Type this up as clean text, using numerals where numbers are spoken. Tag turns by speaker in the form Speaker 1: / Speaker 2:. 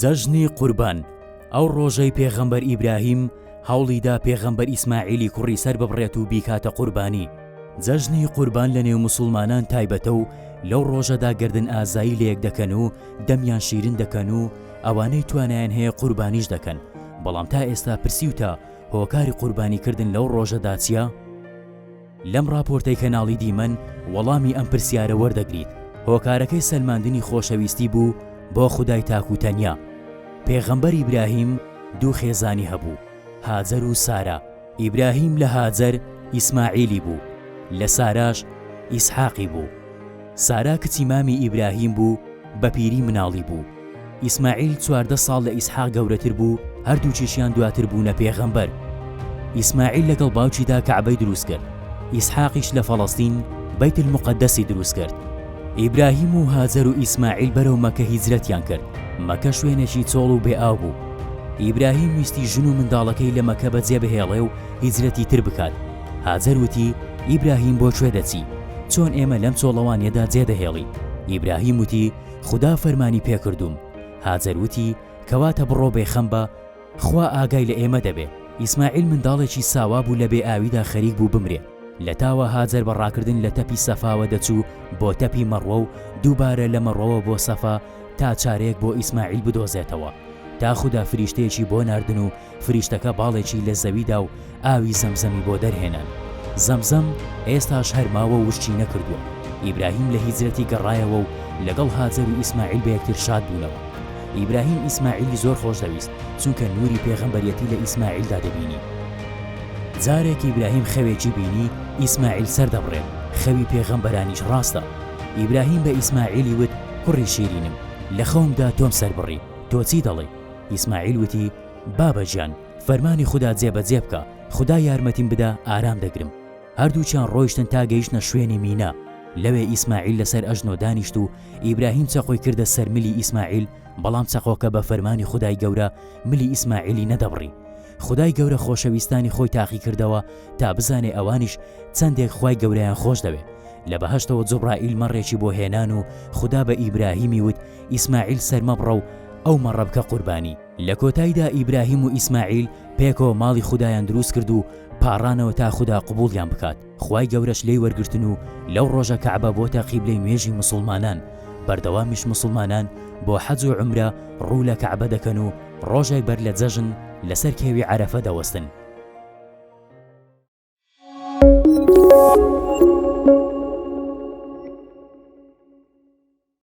Speaker 1: جەژنی قوربان، ئەو ڕۆژەی پێغەمبەر ئیبراهیم هەوڵیدا پێغەمبەر ئیسماعیلی کوڕی سەر ببڕێت و بیکاتە قوربانی. جەژنی قوربان لە نێو موسوڵمانان تایبەتە و لەو ڕۆژەدا گەردن ئازایی لەیەک دەکەن و دەمیان شیرن دەکەن و ئەوانەی توانایان هەیە قوربانیش دەکەن، بەڵام تا ئێستا پرسیوتە هۆکاری قوربانی کردن لەو ڕۆژەدا چیە؟ لەم ڕاپۆرتەی کەناڵی دیمەن وەڵامی ئەم پرسیارە وەردەگریت، هۆکارەکەی سەلماندنی خۆشەویستی بوو بۆ خودای تاک و تەنیا. پێغەمبەر ئیبراهیم دوو خێزانی هەبوو، هاجەر و سارا. ئیبراهیم لە هاجەر ئیسماعیلی بوو، لە ساراش ئیسحاقی بوو. سارا کچی مامی ئیبراهیم بوو، بە پیری مناڵی بوو. ئیسماعیل 14 ساڵ لە ئیسحاق گەورەتر بوو، هەردووکیشیان دواتر بوونە پێغەمبەر. ئیسماعیل لەگەڵ باوکیدا کەعبەی دروست کرد، ئیسحاقیش لە فەڵەستین بەیت الموقەدەسی دروست کرد. ئیبراهیم و هاجەر و ئیسماعیل بەرەو مەکە هیجرەتیان کرد، مەکە شوێنێکی چۆڵ و بێ ئاو بوو. ئیبراهیم ویستی ژن و منداڵەکەی لە مەکە بەجێ بهێڵێ و هیجرەتی تر بکات. هاجەر وتی، ئیبراهیم بۆ کوێ دەچی؟ چۆن ئێمە لەم چۆڵەوانیەدا جێدەهێڵی؟ ئیبراهیم وتی، خودا فەرمانی پێکردووم. هاجەر وتی، کەواتە بڕۆ بێخەم بە، خوا ئاگای لە ئێمە دەبێ. ئیسماعیل منداڵێکی ساوا بوو لە بێ ئاویدا خەریک بوو بمرێ. لە تاوە هاجەر بە ڕاکردن لە تەپی سەفاوە دەچوو بۆ تەپی مەڕوە و دووبارە لە مەڕوەوە بۆ سەفا تا چارەیەک بۆ ئیسماعیل بدۆزێتەوە. تا خودا فریشتەیەکی بۆ ناردن و فریشتەکە باڵێکی لە زەوی دا و ئاوی زەمزەمی بۆ دەرهێنان. زەمزەم ئێستاش هەر ماوە و وشکی نەکردووە. ئیبراهیم لە هیجرەتی گەڕایەوە و لەگەڵ هاجەر و ئیسماعیل بە یەکتر شاد بوونەوە. ئیبراهیم ئیسماعیلی زۆر خۆش دەویست، چونکە نووری پێغەمبەریەتی لە ئیسماعیلدا دەبینی. جارێک ئیبراهیم خەوێکی بینی ئیسماعیل سەر دەبڕێت، خەوی پێغەمبەرانیش ڕاستە. ئیبراهیم بە ئیسماعیلی وت، کوڕی شیرینم، لە خەومدا تۆم سەربڕی، تۆ چی دەڵێی؟ ئیسماعیل وتی، بابە گیان، فەرمانی خودا جێبەجێ بکە، خودا یارمەتیم بدا ئارام دەگرم. هەردووکیان ڕۆیشتن تا گەیشتنە شوێنی مینا، لەوێ ئیسماعیل لەسەر ئەژنۆ دانیشت و ئیبراهیم چەقۆی کردە سەر ملی ئیسماعیل، بەڵام چەقۆکە بە فەرمانی خودای گەورە ملی ئیسماعیلی نەدەبڕی. خودای گەورە خۆشەویستانی خۆی تاقی کردەوە تا بزانێ ئەوانیش چەندێک خوای گەورەیان خۆش دەوێ. لە بەهەشتەوە جوبرائیل مەڕێکی بۆ هێنان و خودا بە ئیبراهیمی وت ئیسماعیل سەرمەبڕە و ئەو مەڕە بکە قوربانی. لە کۆتایدا ئیبراهیم و ئیسماعیل پێکەوە ماڵی خودایان دروست کرد و پاڕانەوە تا خودا قبوڵیان بکات، خوای گەورەش لێی وەرگرتن و لەو ڕۆژە کەعبە بۆتە قیبلەی نوێژی موسوڵمانان، بەردەوامیش موسوڵمانان بۆ حەج و عومرە ڕوو لە کەعبە دەکەن و ڕۆژێک بەر لە جەژن لەسەر کێوی عەرەفە دەوەستن.